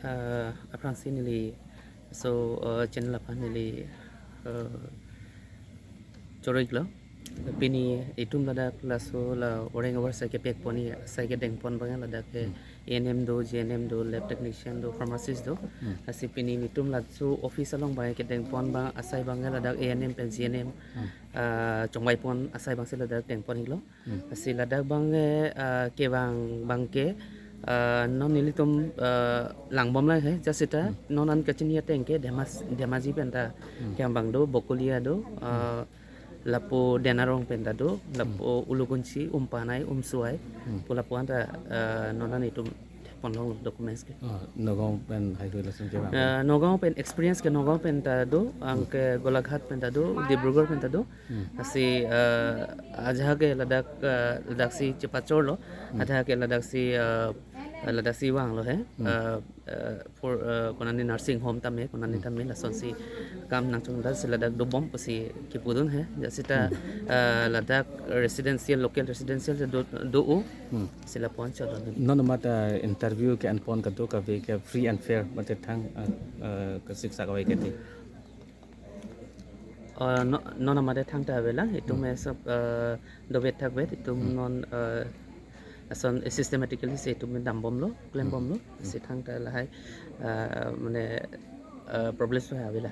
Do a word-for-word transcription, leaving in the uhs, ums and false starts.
Uh, aphrangsi neli so uh, channel aphan neli uh, choro-iklo. Pini itum ladak laso la orang awar sai kepek pon, sai kedeng pon abang ladak ke A N M do, G N M do, lab technician do, pharmacist do. Lasi pini itum laso office along abang kedeng pon abang asai abang ladak A N M pen G N M uh, chongvai pon asai abangsi ladak deng pon-iklo. Lasi ladak abang uh, kevang abang ke uh, non nelitum uh, langbom lang he, just seta non an kachini ateng ke Dhemas, Dhemaji pen ta kevang abang do, Bokolia do, uh, lapu Denarong pen ta do, lapu Ulugunchi, Umpanai, Umsuai, pu lapu an ta uh, non an itum ponlong documents ke. Oh, Nagaon pen hai hui lason kevang. Uh, Nagaon pen experience ke Nagaon pen ta do, anke Golaghat pen ta do, Dibrugarh pen ta do. Lasi uh, ajahak ke ladak uh, ladaksi chepachorlo, ajahak ke ladaksi uh, ladaksi vanglo he. Uh, uh, for uh, konani nursing home tame, konani tame lasonsi kam nangchongdasi ladak dobom pusi kipudun he. Just seta uh, ladak residential, local residential do, do-o. Lasi lapu an cholo. Non amat uh, interview ke-en pon kadokave ke free and fair mate thang uh, uh, kasiksak kave ke ti. Uh, no, non amat thangta avelang, itum me sab uh, dovet thakvet, itum non uh, ason systematically si itum dambomlo, klembomlo, si thangta lahai uh, mane uh, problems avela.